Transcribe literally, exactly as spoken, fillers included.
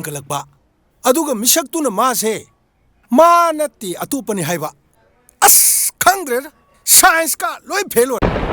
ꯀꯜꯂꯛꯄ꯫ ꯑꯗꯨꯒ ꯃꯤꯁꯛꯇꯨꯅ ꯃꯥꯁꯦ ꯃꯥ ꯅꯠꯇꯦ, ꯑꯇꯣꯞꯄꯅꯤ ꯍꯥꯏꯕ꯫ ꯑꯁ, ꯈꯪꯗ꯭ꯔꯦꯗ, ꯁꯥꯏꯟꯁꯀ ꯂꯣꯏ ꯐꯦꯜ ꯑꯣꯏꯔꯦ꯫